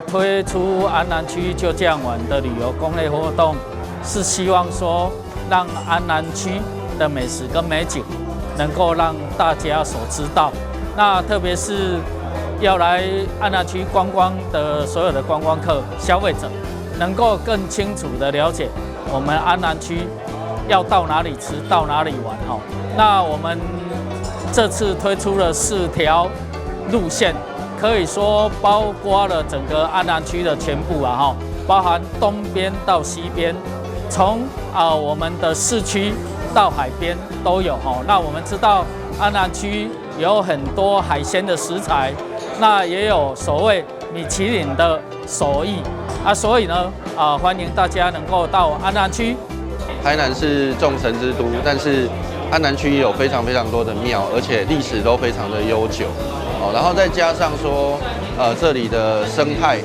推出安南區就醬玩的旅遊攻略活動，是希望說讓安南區的美食跟美景能夠讓大家所知道。那特別是要來安南區觀光的所有的觀光客、消費者，能夠更清楚的了解我們安南區要到哪裡吃、到哪裡玩哈。那我們這次推出了四條路線，可以說包括了整個安南區的全部啊哈，包含東邊到西邊，從啊我們的市區到海邊都有哈。那我們知道安南區有很多海鮮的食材，那也有所謂米其林的手藝啊，所以呢啊，歡迎大家能夠到安南區。台南是眾神之都，但是安南區也有非常非常多的廟，而且歷史都非常的悠久哦。然後再加上說，這裡的生態，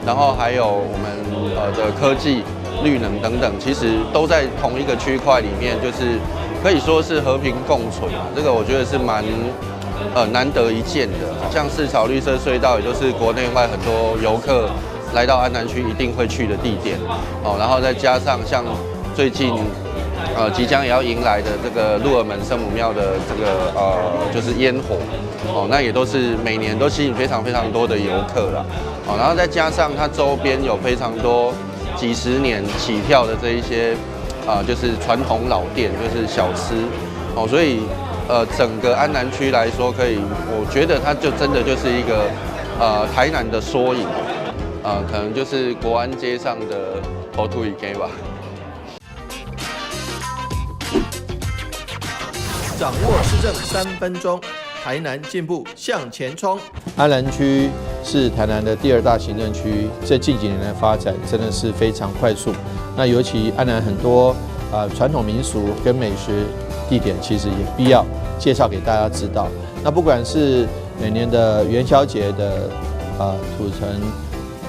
然後還有我們的科技、綠能等等，其實都在同一個區塊裡面，就是可以說是和平共存啊。這個我覺得是蠻難得一見的。像四草綠色隧道，也就是國內外很多遊客來到安南區一定會去的地點哦。然後再加上像最近，即將也要迎來的這個鹿耳門聖母廟的這個就是煙火，哦，那也都是每年都吸引非常非常多的遊客啦，哦，然後再加上它周邊有非常多幾十年起跳的這一些，就是傳統老店，就是小吃，哦，所以整個安南區來說，可以，我覺得它就真的就是一個台南的縮影，可能就是國安街上的土腿雞吧。掌握市政3分鐘，台南進步向前衝。安南區是台南的第二大行政區，這近幾年的發展真的是非常快速。那尤其安南很多傳統民俗跟美食地點，其實也必要介紹給大家知道。那不管是每年的元宵節的土城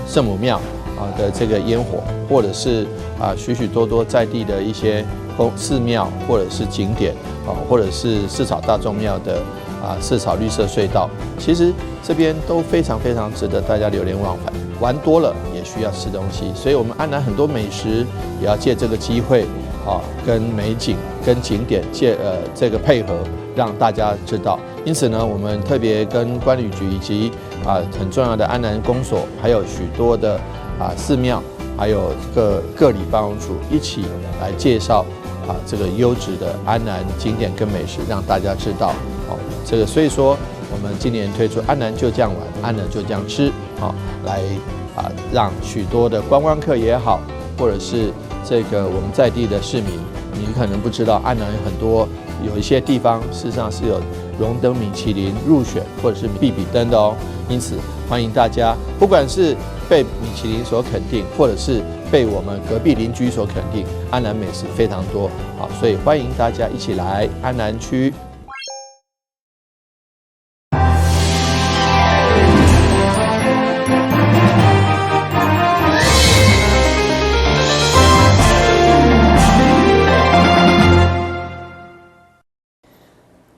聖母廟啊的這個煙火，或者是啊許許多多在地的一些宮寺廟或者是景點啊，或者是四草大眾廟的啊四草綠色隧道，其實這邊都非常非常值得大家流連忘返。玩多了也需要吃東西，所以我們安南很多美食也要借這個機會啊，跟美景、跟景點借這個配合，讓大家知道。因此呢，我們特別跟觀旅局以及啊很重要的安南公所，還有許多的啊寺廟，還有各各里辦事處一起來介紹啊這個優質的安南景點跟美食，讓大家知道。哦，這個所以說，我們今年推出安南就醬玩，安南就醬吃，好，來啊讓許多的觀光客也好，或者是這個我們在地的市民，你可能不知道安南有很多有一些地方事實上是有榮登米其林入選或者是必比登的哦。因此歡迎大家，不管是被米其林所肯定，或者是被我們隔壁鄰居所肯定，安南美食非常多，好，所以歡迎大家一起來安南區。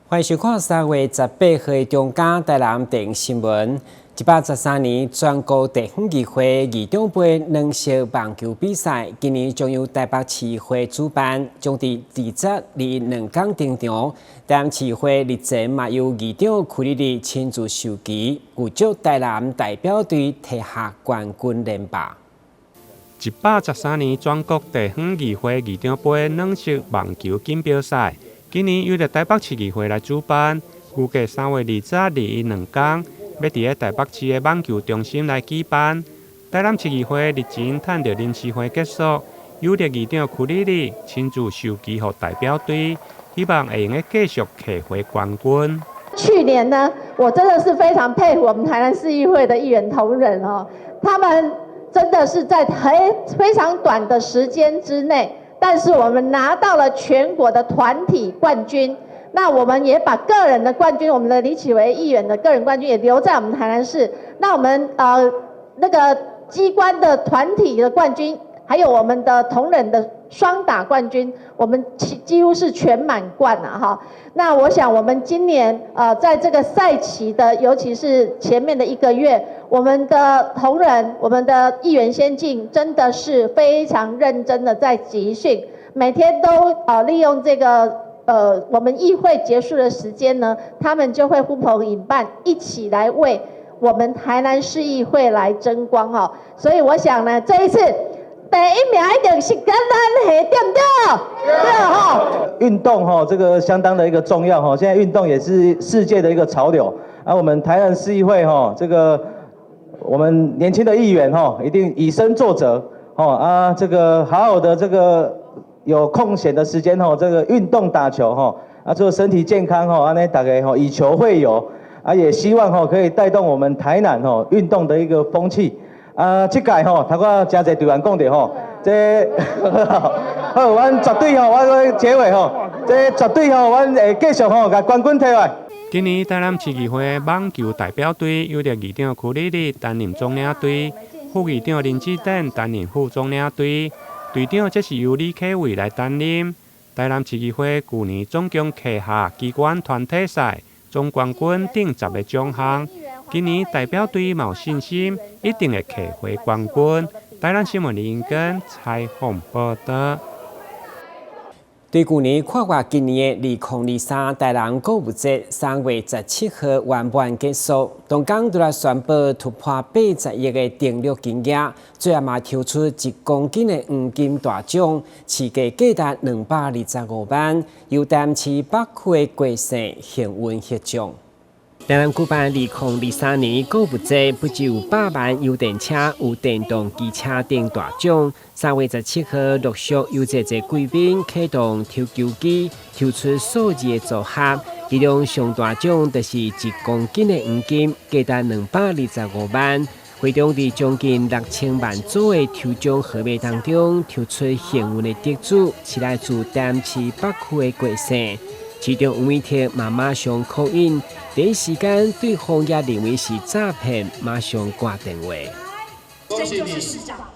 歡迎收看3月18號的中嘉台南電視新聞。113年全國地方議會議長盃軟式網球比賽，今年將由台北市會主辦，將佇20、21兩工登場。台南市會日前嘛由議長屈里里親自授旗，預祝台南代表隊提下冠軍連霸。113年全國地方議會議長盃軟式網球錦標賽，今年由台北市議會來主辦，預計3月20、21兩工，欲佇咧台北市的網球中心來舉辦。台南市議會日前趁著臨時會結束，由著議長屈里里親自授旗予代表隊，希望會用得繼續提回冠軍。去年呢，我真的是非常佩服我們台南市議會的議員同仁哦，他們真的是在很非常短的時間之內，但是我們拿到了全國的團體冠軍。那我們也把個人的冠軍，我們的李啟維議員的個人冠軍也留在我們台南市。那我們那個機關的團體的冠軍，還有我們的同仁的雙打冠軍，我們幾乎是全滿貫了哈。那我想我們今年在這個賽期的，尤其是前面的一個月，我們的同仁、我們的議員先進，真的是非常認真的在集訓，每天都利用這個我們議會結束的時間呢，他們就會呼朋引伴一起來為我們台南市議會來爭光哦。所以我想呢，這一次，第一名一定是跟咱的，對毋對？對吼。運動哈，這個相當的一個重要哈。現在運動也是世界的一個潮流。啊，我們台南市議會哈，這個我們年輕的議員哈，一定以身作則哦啊，這個好好的這個有空閒的時間吼，這個運動打球吼，啊，做身體健康吼，按呢大家吼以球會友，啊，也希望吼可以帶動我們台南吼運動的一個風氣。啊，這屆吼，頭拄仔誠濟隊員講著吼，這好，阮絕對吼，我結尾吼，這絕對吼，阮會繼續吼，共冠軍提來。今年台南市議會網球代表隊由著議長邱麗麗擔任總領隊，副議長林志典擔任副總領隊，隊長則是由李啟偉來擔任。台南市議會舊年總共拿下機關團體賽總冠軍等10個獎項。今年代表隊嘛有信心，一定會挾回冠軍。台南新聞林英根採訪報道。對舊年跨越今年的2023台南購物節3月17號圓滿結束，當天就來宣布突破80億的登錄金額，最後嘛抽出1公斤的黃金大獎，市價價值225萬，由台南市北區的郭姓幸運獲獎。台南舉辦2023年購物節，不只有百萬油電車、有電動機車等大獎。3月17號陸續有濟濟貴賓啟動抽球機，抽出數字的組合，其中上大獎就是1公斤的黃金，價值225萬。會長佇將近6000萬組的抽獎號碼當中，抽出幸運的得主，是來自台南市北區的郭姓。市長黃偉哲嘛馬上 call in，第一時間對方也認為是詐騙，馬上掛電話。恭喜你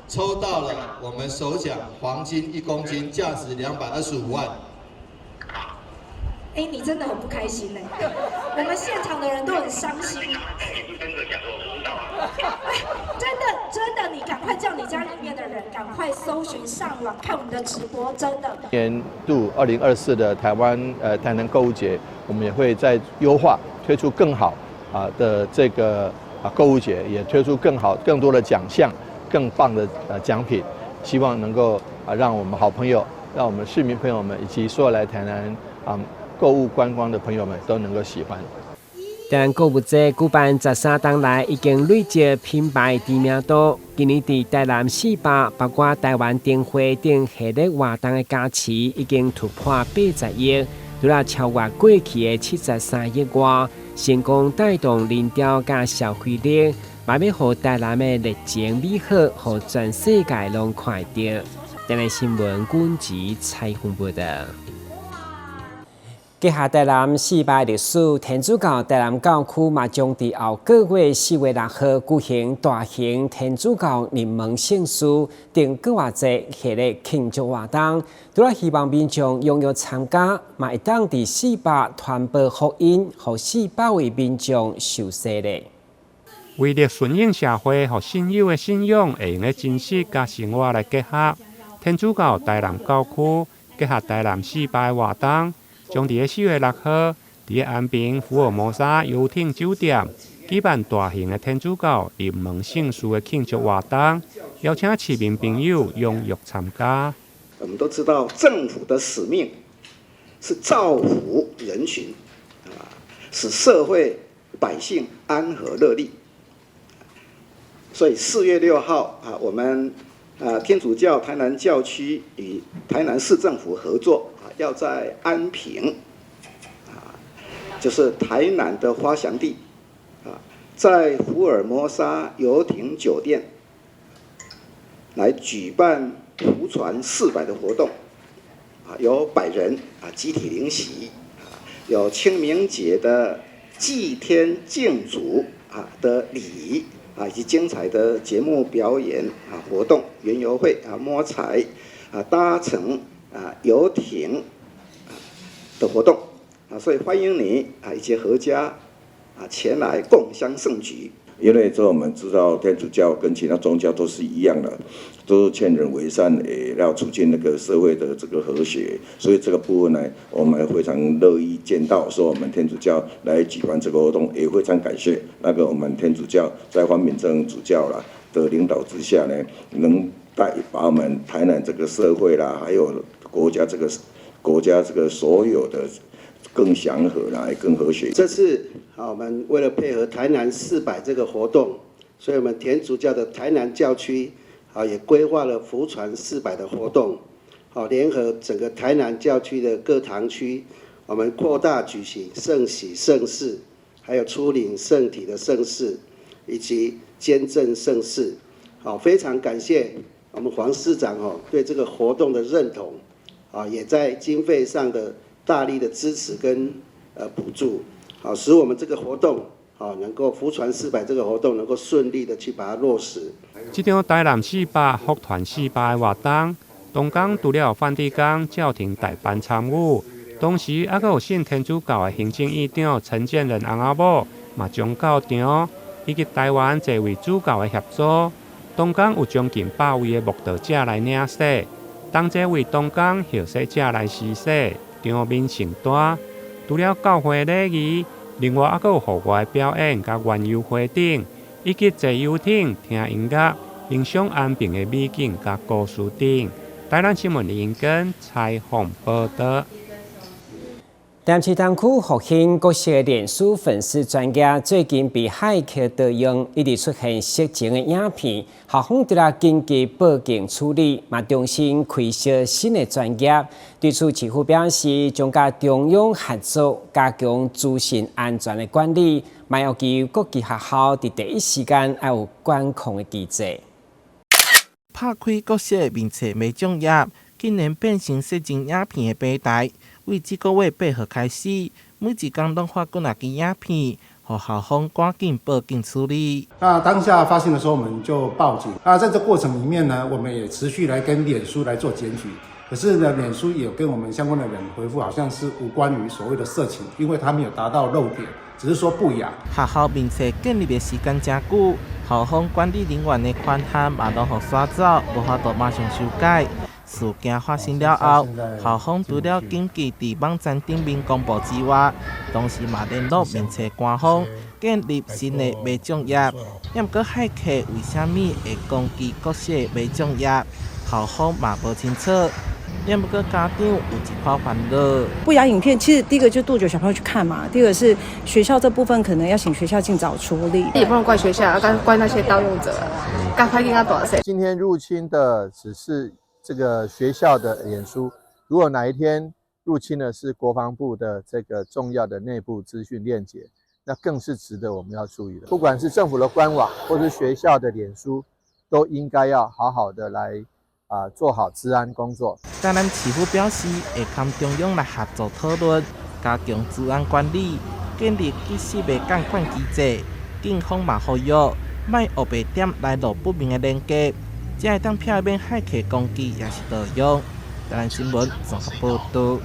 抽到了我們首獎黃金1公斤，價值225萬。哎，你真的很不開心呢，我們現場的人都很傷心。真的真的，你趕快叫你家裡面的人趕快搜尋上網看我們的直播，真的。年度2024的台灣台南購物節，我們也會再優化，推出更好啊的這個啊購物節，也推出更好更多的獎項，更棒的獎品，希望能夠啊讓我們好朋友，讓我們市民朋友們以及所有來台南啊購物觀光的朋友們都能夠喜歡。台南購物節舉辦13冬來，已經累積品牌知名度。今年佇台南四百，包括台灣燈會等系列活動的加持，已經突破80億，除了超越過去的73億外，成功帶動人潮佮消費力，嘛欲予台南的熱情美好，予全世界攏看著。台南新聞軍籍採訪報道。結合台南四百歷史，天主教台南教區嘛將佇後個月4月6號舉行大型天主教臨門聖事等購物節系列慶祝活動，除了希望民眾踴躍參加，嘛會當佇四百傳播福音，予400位民眾受洗禮。為了順應社會予信友的信仰會用得真實佮生活來結合，天主教台南教區結合台南四百活動，將佇4月6號，佇安平福爾摩沙遊艇酒店舉辦大型的天主教臨門聖事的慶祝活動，邀請市民朋友踴躍參加。我們都知道，政府的使命是造福人群，啊，使社會百姓安和樂利。所以4月6號啊，我們啊天主教台南教區與台南市政府合作。要在安平，啊，就是台南的發祥地，啊，在福爾摩沙遊艇酒店來舉辦福傳四百的活動，啊，有100人啊集體領洗，有清明節的祭天敬祖啊的禮儀啊，以及精彩的節目表演啊活動、園遊會啊摸彩。搭乘遊艇的活動啊，所以歡迎你以及闔家前來共襄盛舉。因為這我們知道天主教跟其他宗教都是一樣的，都是勸人為善，也要促進那個社會的這個和諧。所以這個部分呢，我們非常樂意見到，說我們天主教來舉辦這個活動，也非常感謝那個我們天主教在黃敏正主教啦的領導之下呢，能帶把我們台南這個社會啦，還有國家這個所有的更祥和啦，更和諧。這次我們為了配合台南400這個活動，所以我們天主教的台南教區也規劃了福傳400的活動，好，聯合整個台南教區的各堂區，我們擴大舉行聖洗聖事，還有初領聖體的聖事，以及堅振聖事。好，非常感謝我們黃市長哦對這個活動的認同，也在經費上的大力的支持跟補助，好，使我們這個活動，好，能夠福傳400這個活動能夠順利的去把它落實。這場台南400福傳400的活動，當天除了梵蒂岡教廷代班參與，同時猶閣有信天主教的行政院長陳建仁翁仔某嘛將到場，以及台灣濟位主教的協助。當天有將近100位的慕道者來領洗，同齊為當天受洗者來施洗，場面盛大。除了教會禮儀，另外猶閣有戶外表演、佮園遊會等，以及坐遊艇、聽音樂、欣賞安平的美景佮故事等。台南新聞李英根採訪報導。台南市東區復興國小的臉書粉絲專頁最近被駭客盜用，一直出現色情的影片，校方佇咧緊急報警處理，嘛重新開設新的專頁。對此，市府表示將佮中央合作，加強資訊安全的管理，嘛要求各級學校佇第一時間愛有管控的機制。拍開國小的面冊迷獎頁，竟然變成色情影片的平台。為這個月8號開始，每一工攏發幾若支影片，予校方趕緊報警處理。那當下發現的時候，我們就報警。那在這過程裡面呢，我們也持續來跟臉書來做檢舉。可是呢，臉書也有跟我們相關的人回覆，好像是無關於所謂的色情，因為他沒有達到露點，只是說不雅。學校面冊建立的時間誠久，校方管理人員的權限嘛攏予刷走，無法度馬上修改。事件發生了後，校方除了緊急佇網站頂面公布之外，同時嘛聯絡面冊官方建立新的迷獎頁。毋過駭客為啥物會攻擊國小的迷獎頁？校方嘛無清楚。毋過家長有一寡煩惱。不雅影片其實第一個就杜絕小朋友去看嘛，第二個是學校這部分可能要請學校盡早處理。也不能怪學校，要怪那些盜用者。趕快給他多少？今天入侵的只是這個學校的臉書，如果哪一天入侵的是國防部的這個重要的內部資訊鏈接，那更是值得我們要注意的。不管是政府的官網或是學校的臉書，都應該要好好的來做好資安工作。台南市府表示，會和中央來合作討論，加強資安管理，建立即時的監管機制。警方嘛呼籲，莫烏白點來路不明的連結，才會當避免駭客攻擊，抑是盜用。台南新聞綜合報導。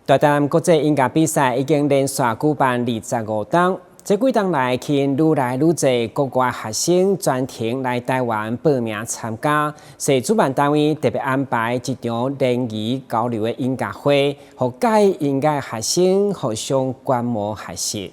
大台南國際音樂比賽已經連續舉辦25冬，這幾冬來吸引愈來愈濟國外學生專程來台灣報名參加。所以主辦單位特別安排一場聯誼交流的音樂會，予佮意音樂學生互相觀摩學習。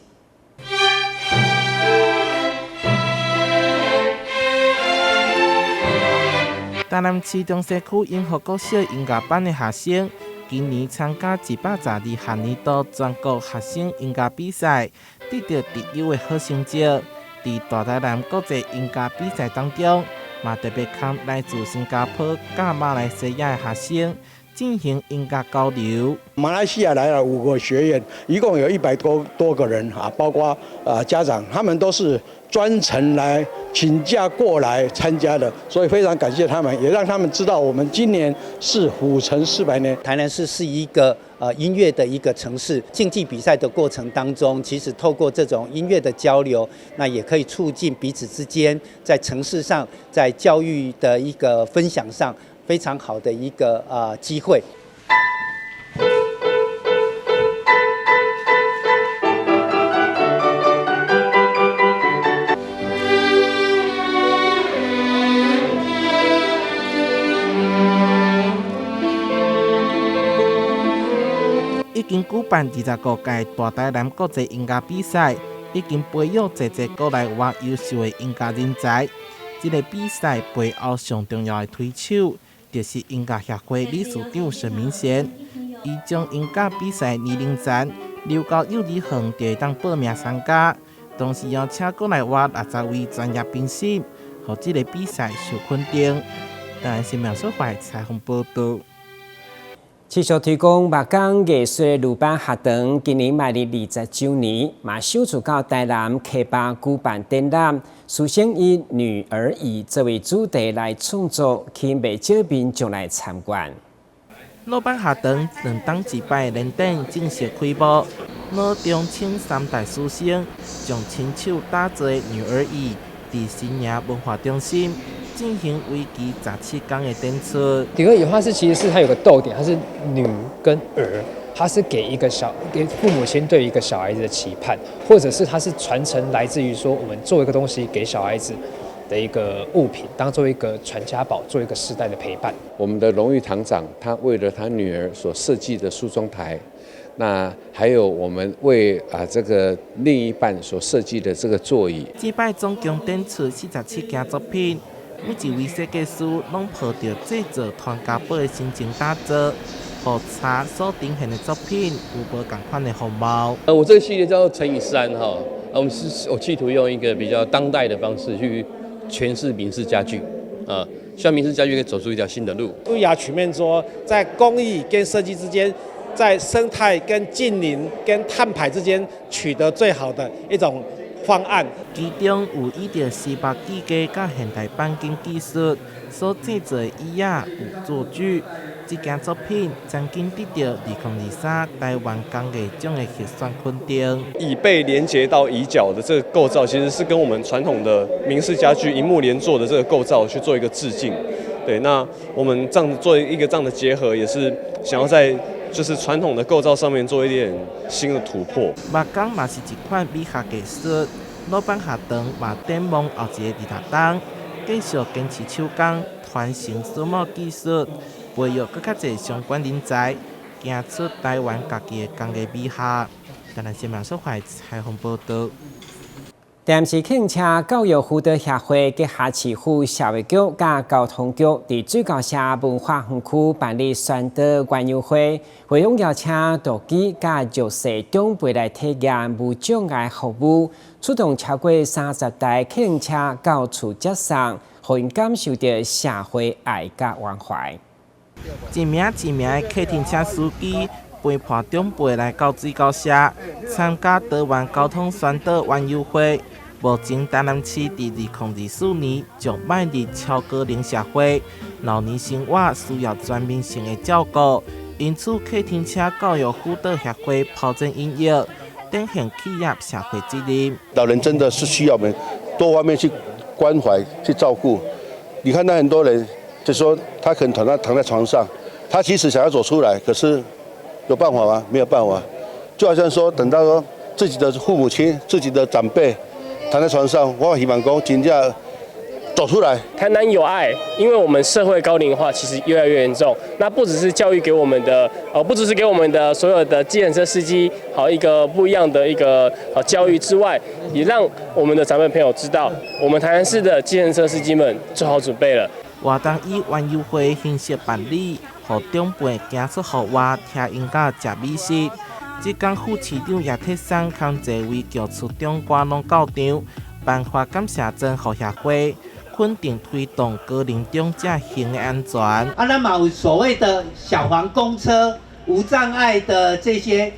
台南市中西區永和國小音樂班的學生，今年參加112學年度全國學生音樂比賽，得到特優的好成績。佇大台南國際音樂比賽當中，嘛特別和來自新加坡佮馬來西亞的學生進行音樂交流。馬來西亞來了5個學員，一共有100多個人啊，包括家長，他們都是專程來請假過來參加的，所以非常感謝他們，也讓他們知道我們今年是府城400年。台南市是一個音樂的一個城市，競技比賽的過程當中，其實透過這種音樂的交流，那也可以促進彼此之間在城市上、在教育的一個分享上，非常好的一個機會。已經舉辦25屆大台南國際音樂比賽，已經培育濟濟國內外優秀的音樂人才。這個比賽背後上重要的推手，就是音樂協會理事長沈明賢。伊將音樂比賽年齡層留到幼兒園就會當報名參加，同時邀請國內外60位專業評審，予這個比賽受肯定。台南新聞所採訪報導。持續推廣木工藝術的魯班學堂，今年邁入20週年，嘛首次到台南溪壩舉辦展覽，師生以女兒椅作為主題來創作，吸引袂少民眾來參觀。魯班學堂兩冬一擺年展正式開幕，老中青三代師生將親手打造的女兒椅，佇新營文化中心進行為期17天的展出。第二個畫是其實是它有個逗點，它是女跟兒，它是給一個小給父母親對一個小孩子的期盼，或者是它是傳承來自於說我們做一個東西給小孩子的一個物品，當做一個傳家寶，做一個世代的陪伴。我們的榮譽堂長，他為了他女兒所設計的梳妝台，那還有我們為這個另一半所設計的這個座椅。這擺總共展出47件作品。每一位設計師攏抱著製作傳家寶的心情打造，予茶所呈現的作品有無仝款的風貌。我這個系列叫做乘以三哈，我企圖用一個比較當代的方式去詮釋明式家具，希望明式家具可以走出一條新的路。優雅曲面桌在工藝跟設計之間，在生態跟近鄰跟碳排之間取得最好的一種方案。其中有依著司法機械佮現代鈑金技術所製作的椅仔有坐具，這件作品曾經得到2023台灣工藝獎的核選肯定。椅背連接到椅腳的這個構造，其實是跟我們傳統的明式家具螢幕連坐的這個構造去做一個致敬。對，那我們這樣做一個這樣的結合，也是想要在就是傳統的構造上面做一點新的突破。木工嘛是一款美學藝術，魯班學堂嘛展望後一個20冬，繼續堅持手工，傳承榫卯技術，培育閣較濟相關人才，行出台灣家己的工藝美學。台南新聞所採訪報導。台南市客車教育輔導協會結合市府社會局佮交通局，佇水溝社文化園區辦理宣導園遊會，會用邀請獨居佮弱勢長輩來體驗無障礙服務，出動超過30台客運車到厝接送，予𪜶感受著社會愛佮關懷。一名一名的客運車司機陪伴長輩來到水溝社參加台灣交通宣導園遊會。目前台南市佇2024年將邁入超高齡社會，老年生活需要全面性的照顧，因此客廳車教育輔導協會拋磚引玉，展現企業社會責任。老人真的是需要我們多方面去關懷、去照顧。你看，那很多人就說他可能躺在床上，他其實想要走出來，可是有辦法嗎？沒有辦法。就好像說，等到說自己的父母親、自己的長輩躺在床上，我希望講真正走出來。台南有愛，因為我們社會高齡化其實越來越嚴重。那不只是教育給我們的，不只是給我們的所有的計程車司機好一個不一樣的一個教育之外，也讓我們的長輩朋友知道，我們台南市的計程車司機們做好準備了。活動以園遊會形式辦理，予長輩行出戶外聽音樂、食美食。這工副市長葉鐵珊共濟位傑出長官攏到場，頒發感謝狀予協會，肯定推動高齡長者行的安全。咱嘛有所謂的小黃公車、無障礙的這些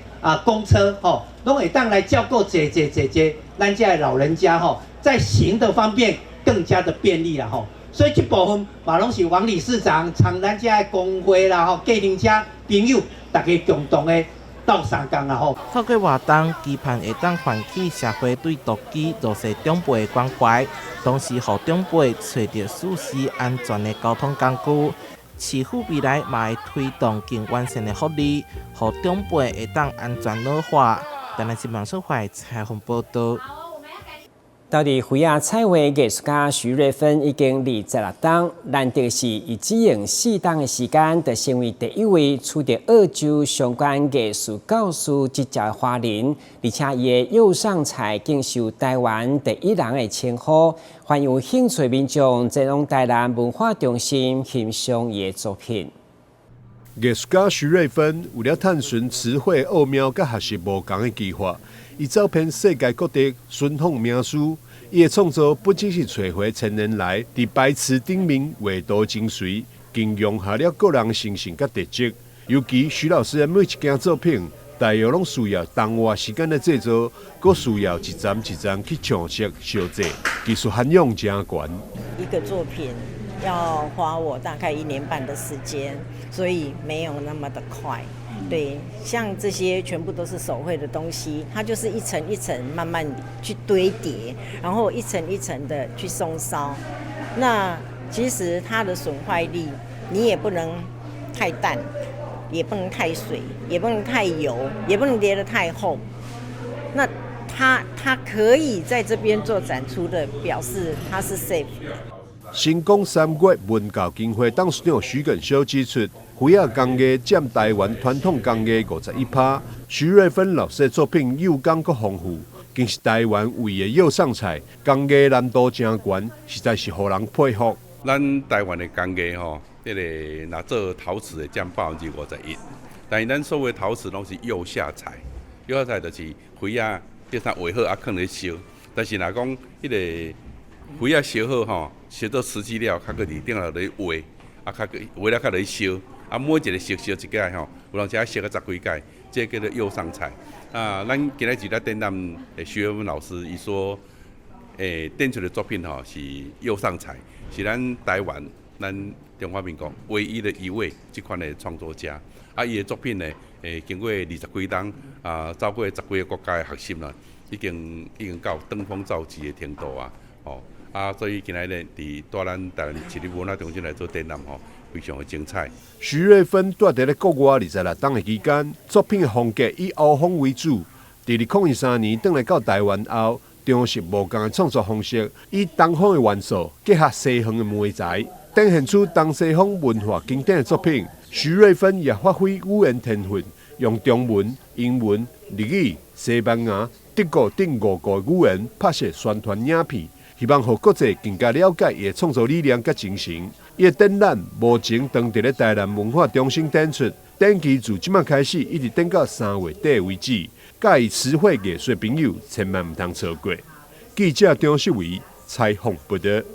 公車，吼，攏會當來照顧這這這這咱這的老人家吼，在行的方面更加的便利啦吼。所以這部分嘛，攏是王理事長、參咱這的工會啦吼，計程車朋友，大家共同的鬥相共啦吼。透過活動，期盼會當喚起社會對獨居弱勢長輩的關懷，同時予長輩揣著舒適安全的交通工具，市府未來嘛會推動更完善的福利，予長輩會當安全老化。台南新聞小懷採訪報道。到底花仔彩畫藝術家徐瑞芬已經26冬，難得是伊只用4冬的時間，就成為第一位取得澳洲相關藝術教師執照的華人，而且伊的釉上彩更受台灣第一人的稱呼。歡迎有興趣民眾前往台南文化中心欣賞伊的作品。藝術家徐瑞芬為了探尋瓷繪奧妙佮學習無仝的技法，伊走遍世界各地尋訪名師。伊的創作不只是揣回千年來佇白瓷頂面畫圖精髓，更融合了個人心性佮特質。尤其徐老師的每一件作品，大約攏需要當月時間來製作，閣需要一層一層去上色燒製，技術涵養誠懸。一個作品要花我大概一年半的時間，所以沒有那麼的快。對，像這些全部都是手繪的東西，它就是一層一層慢慢去堆疊，然後一層一層的去鬆燒。那其實它的損壞力，你也不能太淡，也不能太水，也不能太油，也不能疊得太厚。那它可以在這邊做展出的，表示它是 safe 的。成功三月文教基金會董事長徐耿修指出，花仔工藝佔台灣傳統工藝51%。徐瑞芬老師的作品釉工閣豐富，更是台灣唯一的釉上彩，工藝難度誠懸，實在是予人佩服。咱台灣的工藝吼，這个若做陶瓷的佔51%，但是咱所謂陶瓷攏是釉下彩，釉下彩就是花仔叫啥畫好啊，囥咧燒。但是若講彼个花仔燒好吼，燒做瓷器了，較閣佇頂頭咧畫，啊，較閣畫了較咧燒，啊，每一个色燒一屆吼，有當時愛燒個十幾屆，這個叫做釉上彩。啊，咱今仔日咧展覽的徐瑞芬老師，伊所展出的作品吼是釉上彩，是咱台灣咱中華民國唯一的一位這款的創作家。啊，伊的作品呢，經過20幾冬啊，走過十幾個國家的學習啦，已經到登峰造極的程度啊，哦，啊，所以今仔日佇蹛咱台南市立文化中心來做展覽吼，非常的精彩。徐瑞芬蹛佇咧國外26冬的期間，作品的風格以歐風為主。佇2013年轉來到台灣後，嘗試無仝的創作方式，以東方的元素結合西方的媒材，展現出東西方文化經典的作品。徐瑞芬也發揮語言天分，用中文、英文、日語、西班牙、德國等五國語言拍攝宣傳影片，希望予國際更加了解伊的創作理念佮精神。伊的展覽目前當佇咧台南文化中心展出，展期自這馬開始，一直展到3月底為止。佮意瓷繪藝術朋友千萬毋通錯過。記者張世維採訪報導。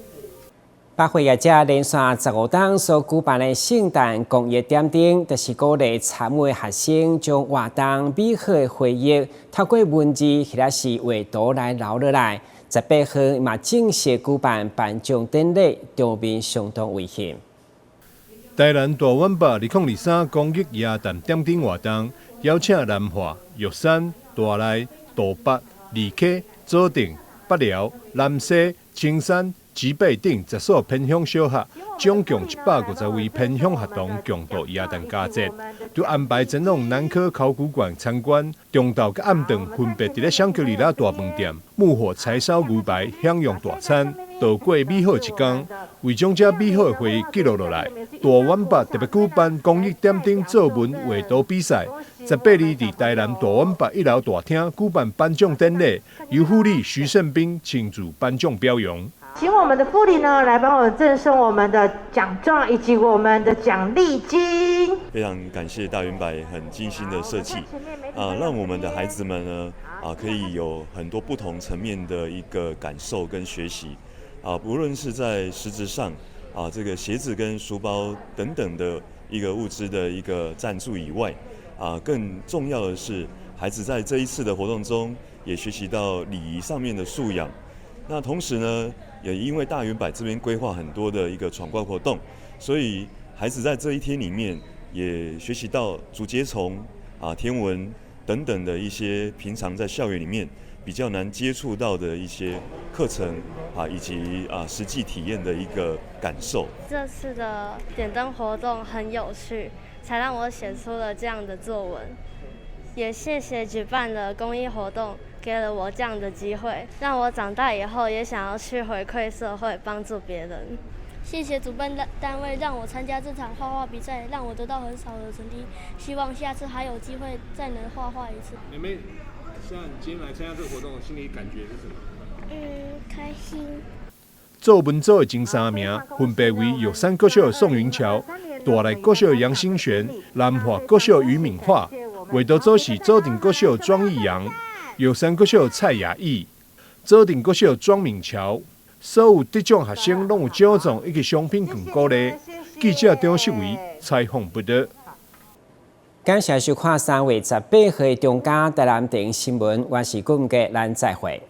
百貨業者連續15冬所舉辦的聖誕公益點燈，就是鼓勵參與學生將活動美好的回憶透過文字或者是畫圖來留落來。18號嘛正式舉辦頒獎典禮，場面相當溫馨。台南大遠百2023公益耶誕點燈活動，邀請南化、玉山、大內、杜北、二溪、左鎮、北寮、南勢、青山、集北等10所偏鄉小學，總共150位偏鄉學童共度耶誕佳節，就安排前往南科考古館參觀，中晝佮暗頓分別佇咧香格里拉大飯店、木火柴燒牛排享用大餐，度過美好一天。為將這美好的回憶記錄落來，大遠百特別舉辦公益點燈作文畫圖比賽，18日佇台南大遠百一樓大廳舉辦頒獎典禮，由副理徐勝斌親自頒獎表揚。請我們的副理呢，來幫我們贈送我們的獎狀以及我們的獎勵金。非常感謝大遠百很精心的設計，啊，讓我們的孩子們呢，啊，可以有很多不同層面的一個感受跟學習，啊，無論是在實質上，啊，這個鞋子跟書包等等的一個物資的一個贊助以外，啊，更重要的是，孩子在這一次的活動中也學習到禮儀上面的素養。那同時呢，也因為大遠百這邊規劃很多的一個闖關活動，所以孩子在這一天裡面也學習到竹節蟲啊、天文等等的一些平常在校園裡面比較難接觸到的一些課程啊，以及實際體驗的一個感受。這次的點燈活動很有趣，才讓我寫出了這樣的作文。也謝謝舉辦的公益活動，給了我這樣的機會，讓我長大以後也想要去回饋社會，幫助別人。謝謝主辦單位讓我參加這場畫畫比賽，讓我得到很好的成績。希望下次還有機會再能畫畫一次。妹妹，像你今天來參加這個活動，心裡感覺是什麼？嗯，開心。作文組的前三名分別為玉山國小的宋雲橋、大內國小的楊新璇、南華國小余敏華。畫圖組是左鎮國小莊義陽、玉山國小蔡雅義、左鎮國小莊敏喬。所有得獎學生攏有獎狀以及商品券鼓勵。記者張世維採訪報導。感謝收看3月18號的中嘉台南電新聞，我是顧文傑，咱再會。